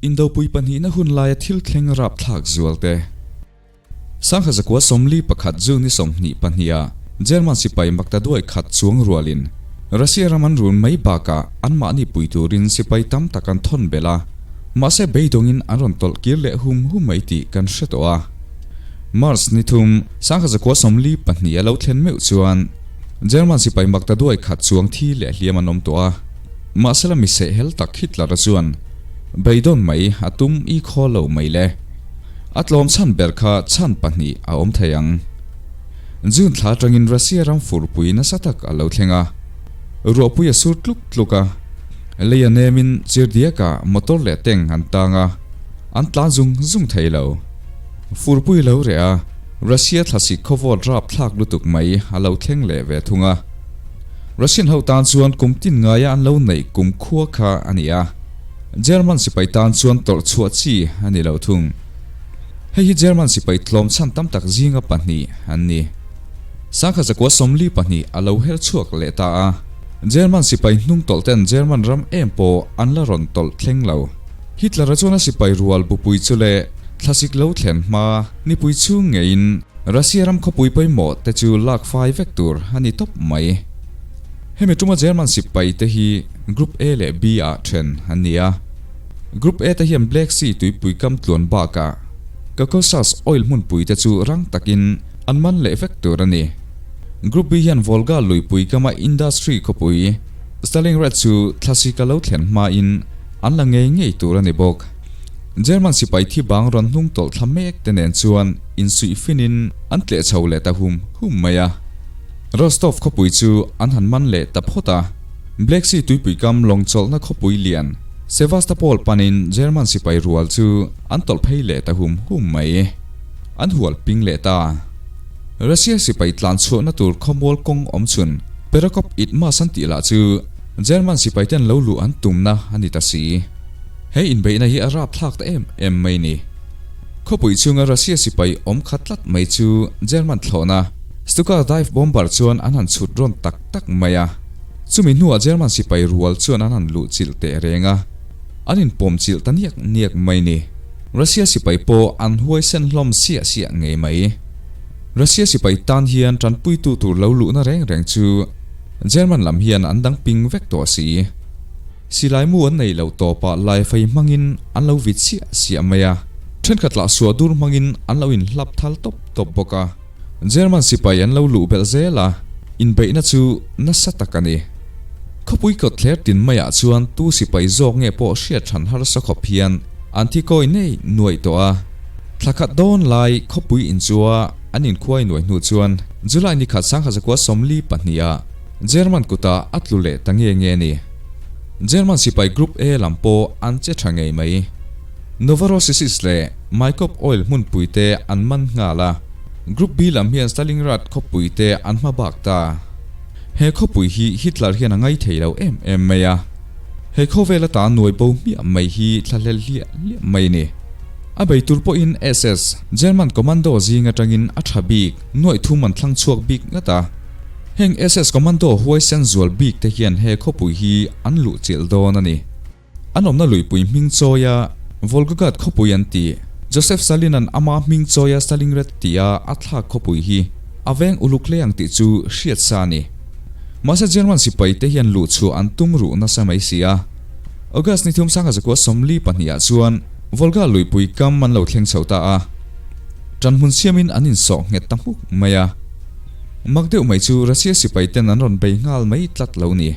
Indopui pahnihna hun laia thil thleng rapthlak zual te. Sangha zakua 41 June ni 22 ah German sipai maktaduai khat chuang rualin Russia ram an run mai bakah anmahni pui turin sipai tam tak an thawn belh a, mahse beidawngin an rawn tawlh kir leh hum hum mai tih kan hre tawh a. March ni thum, Sangha zakua 42 a lo thlen meuh chuan German sipai maktaduai khat chuang thi leh hliam an awm tawh a. Mahsela mi sehhel tak Hitler-a chuan beidawn mai a tum i khaw lo mai le. A tlawm chhan ber kha chhan pahnih a awm thei ang. June thla atangin Russia ram furpui nasa tak a lo thleng a, ruahpui a sur tluk tluk a, lei a nemin chirdiaka motor leh tank an tang a, an tlan zung zung thei lo. Furpui lo reh a, Russia thlasik khawvawt rapthlak lutuk mai a lo thleng leh ve thung a. Russian ho tan chuan kum tin ngaia an lo neih kum khua kha a ni a, German sipai tan chuan tawrh chhuah chi a ni lo thung. Hei hi German sipai tlawm chhan tam tak zinga pahnih an ni. Sangha zakua 42 a lo her chhuak leh ta a, German sipai hnung tawlh ten German ram em pawh an la rawn tawlh thleng lo. Hitler-a chuan a sipai rual bupui chu leh thlasik lo thlen hma nipui chhung ngeiin Russia ram khawpui pawimawh te chu lak fai vek tur a ni tawp mai. Hemi tuma German sipai te hi Group A leh B ah then an ni a. Group A te hian Black Sea tuipui kam tluan bakah Caucasus oil hmunpui te chu rang takin an man leh vek tur a ni. Group B hian Volga luipui kama industry khawpui Stalingrad chu thlasik a lo thlen hmain an la ngei ngei tur a ni bawk. German sipai thi bang rawn hnung tawlh thla mek te nen chuan insuih finin an tleh chho leh ta hum hum mai a. Rostov khawpui chu an han man leh ta phawt a. Black Sea tuipui kam lawng chawlhna khawpui lian Sevastopol panin German sipai rual chu an tawlh phei leh ta hum hum mai. An hual ping leh ta. Russia sipai tlan chhuahna tur khawmual kawng awm chhun Perekop Isthmus an tih lah chu German sipai ten lo luh an tumna a ni ta si. He inbeihna hi a rapthlak ta em em mai ni. Khawpui chhunga Russia sipai awm khat tlat mai chu German thlawhna Stuka dive bomber chuan an han chhut rawn tak tak mai a. Chumi hnuah German sipai rual chuan an han luh chilh teh reng a, an inpawm chilh ta niak niak mai ni. Russia sipai pawh an huaisen hlawm siah siah ngei mai. Russia sipai tan hian tanpuitu tur lo luhna reng reng chu German lam hian an dang ping vek tawh si. Silai mu an nei loh tawpah laifei hmangin an lo vit siah siah mai a, thenkhat lah suah dur hmangin an lo inhlap thal tawp tawp bawk a. German sipai an lo luh belh zel a, inbeihna chu nasa tak a ni. Khawpui kawt thler tin maiah chuan tu sipai zawk nge pawh hriat hran harsa khawp hian an thi kawi nei nuaih tawh a. Thla khat dawn lai khawpui inchua an inkhuai nuai hnu chuan July ni khat 1942 ah German kutah a tlu leh ta nge nge a ni. German sipai Group A lam pawh an che tha ngei mai. Novorossiysk leh Maykop oil hmunpui te an man nghal a, Group B lam hian Stalingrad khawpui te an hma bak ta. He khawpui hi Hitler hian a ngai thei lo em em mai a, he khawvel ata nuai bo hmiah mai hi thlahlel hliah hliah mai a ni. A bei tur pawhin SS, German Commando zing atangin a tha bik nuaih thum an thlang chhuak bik ngat a. Heng SS Commando huaisen zual bik te hian he khawpui hi an luh chilh dawn a ni. An awmna luipui hming chawia Volgograd khawpui an ti. Joseph Stalin-a'n ama hming chawia Stalingrad tia a thlak khawpui hi a veng uluk hle ang tih chu hriat sa a ni. Mahse German sipai te hian luh chhuah an tum ruh nasa mai si a. August ni thum 1942 ah chuan Volga luipui kam an lo thleng chho ta a. Ṭanhmun siamin an insawh nghet ta hmuk mai a. Mak deuh mai chu Russia sipai ten an rawn bei nghal mai tlat lo ni.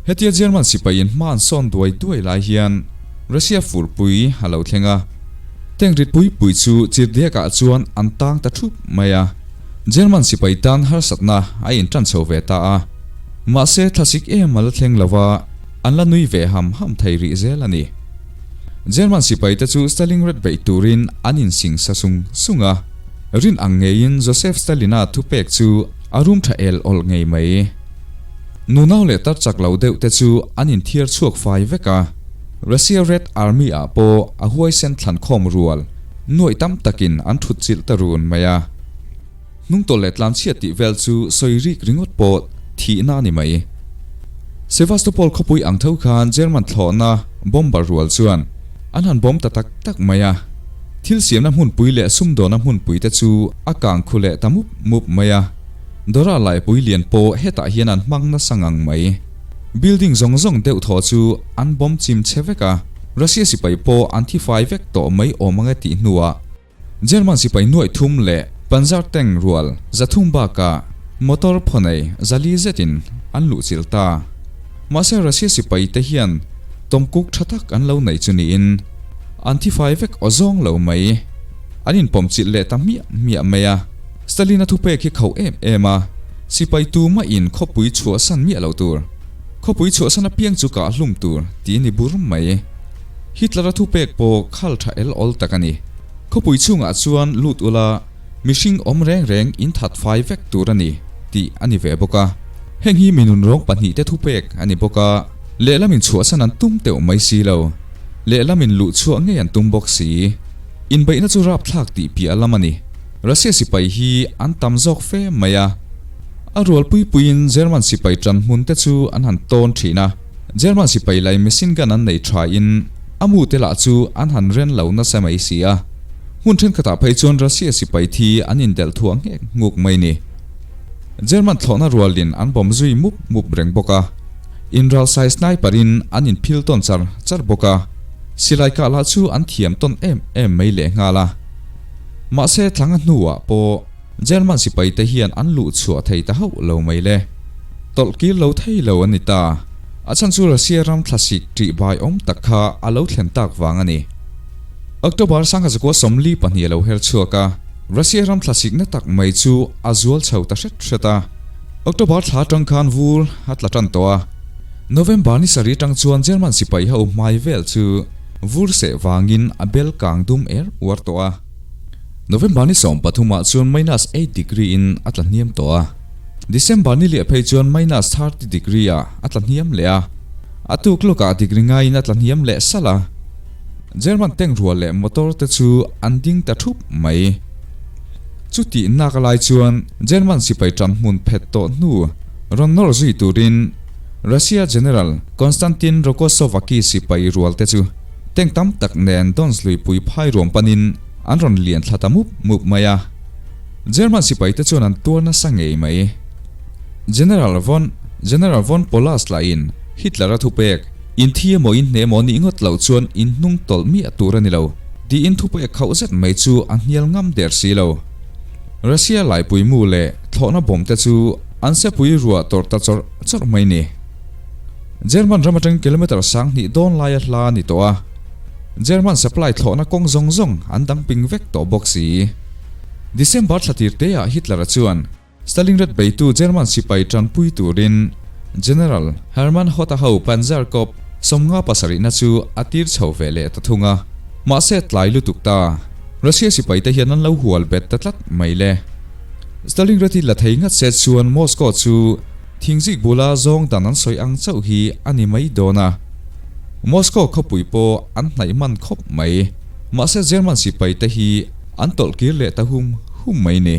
Hetia German sipaiin hma an sawn duai duai lai hian Russia furpui a lo thleng a. Tank rit pui pui chu chirhdiakah chuan an tang ta thup mai a. German sipai tan harsatna a intan chho ve ta a. Mahse thlasik em a la thleng lo va, an la nui ve ham ham thei rih zel a ni. German sipaite chu Stalingrad beih turin an insing sa sung sung a. Rin ang ngeiin Joseph Stalin-a thupek chu a rum tha el awlh ngei mai. Nunau leh tar chak lo deuh te chu an inthiar chhuak fai vek a, Russia Red Army ah pawh a huaisen thlan khawm rual nuaih tam takin an thut chilh ta run mai a. Hnungtawlh leh tlanchhiat tih vel chu sawi rik ringawt pawh thihna a ni mai. Sevastopol khawpui ang tho khan German thlawhna bomber rual chuan. An han bawm ta tak tak mai a. Thil siamna hmunpui leh sumdawna hmunpui te chu a kang khu leh ta mup mup mai a. Dawra laipui lian pawh hetah hian an hmang nasa ngang mai. Building zawng zawng deuh thaw chu an bawm chim chhe vek a, Russia sipai pawh an thi fai vek tawh mai awm ang e tih hnuah German sipai nuaih thum leh Panzer tank rual 300 bakah motor phawnei 400 zetin an luhchilh ta. Mahse Russia sipai te hian tawmkuk tha tak an lo nei chu niin an thi fai vek aw zawng lo mai. An inpawmchilh leh ta hmiah hmiah mai a. Stalin-a thupek hi khauh em em a, sipai tumah in khawpui chhuahsan miah lo tur, khawpui chhuahsan apiang chu kah hlum tur ti ni bur mai. Hitler-a thupek pawh khal tha el awl tak a ni. Khawpui chhungah chuan lut ula mihring awm reng reng in that fai vek tur a ni tih a ni ve bawk a. Heng hi mi nunrawng pahnihte thupek a ni bawk a, lehlamin chhuahsan an tum teuh mai si lo, lehlamin luh chhuah ngei an tum bawk si. Inbeihna chu rapthlak tih piah lam a ni. Russia sipai hi an tam zawk fe mai a. A rualpui puiin German sipai tan hmun te chu an han tawn thin a. German sipai lai machine gun an nei tha in a mu te lah chu an han ren lo nasa mai si a. Hmun thenkhatah phei chuan Russia sipai thi an indelh thuah nghek nghuk mai ni. German thlawhna rualin an bawm zui mup mup reng bawk a. Inral sai sniper in an inphil tawn char char bawk a. Silai kah lah chu an thiam tawn em em mai lehnghal a. Mahse thlanga hnuah pawh German sipai te hian an luh chhuah thei ta hauh lo mai le. Tawlh kir lo thei lo an ni ta. A chhan chu Russia ram thlasik ṭih bai awm tak kha a lo thlen tak vang a ni. October 1942 a lo her chhuak a, Russia ram thlasik na tak mai chu a zual chho ta hret hret a. October thla aṭang khan vur a tla ṭan tawh a. November ni sarih aṭang chuan German sipai ho hmai vel chu vur seh vangin a bel kang dum er uar tawh a. November ni 13 ah chuan minus eight degree in a tla hniam tawh a. December ni leh phei chuan minus 30 degree ah a tla hniam leh a. A tuk lawkah degree ngaiin a tla hniam leh salh a. German tank rual leh motor te chu an ding ta thup mai. Chutih nak lai chuan German sipai tan hmun phet tawh hnu rawn nawr zui turin Russia General Konstantin Rokossovaki sipai rual te chu Tank tam tak nen Dons luipui phai ruam panin an rawn lian thla ta mup mup mai a. German sipai te chuan an tuar nasa ngei mai. General von General von Paulus lahin Hitler a thupek, In thi emaw in hne emaw nih ngawt loh chuan in hnung tawlh miah tur a ni lo, tiin thupek khauh zet mai chu a hnial ngam der si lo. Russia laipui mu leh thlawhna bomb te chu an sepui ruah tawrh ta chawrh chawrh mai ni. German ram atangin kilometre 2000 dawn laia hla a ni tawh a, German supply thlawhna kawng zawng zawng an dang ping vek tawh bawk si. December thla tir teah Hitler-a chuan Stalingrad beitu German sipai tanpui turin General Hermann Hoth-a ho Panzer Corps 57na chu a tir chho ve leh ta thung a, mahse tlai lutuk ta. Russia sipaite hian an lo hual bet ta tlat mai le. Stalingrad hi la thei ngat se chuan Moscow chu Thingzik bula zawng dan an sawi ang chauh hi a ni mai dawn a. Moscow khawpui pawh an hnaih hman khawp mai. Mahse German sipai te hi an tawlh kir leh ta hum hum mai ni.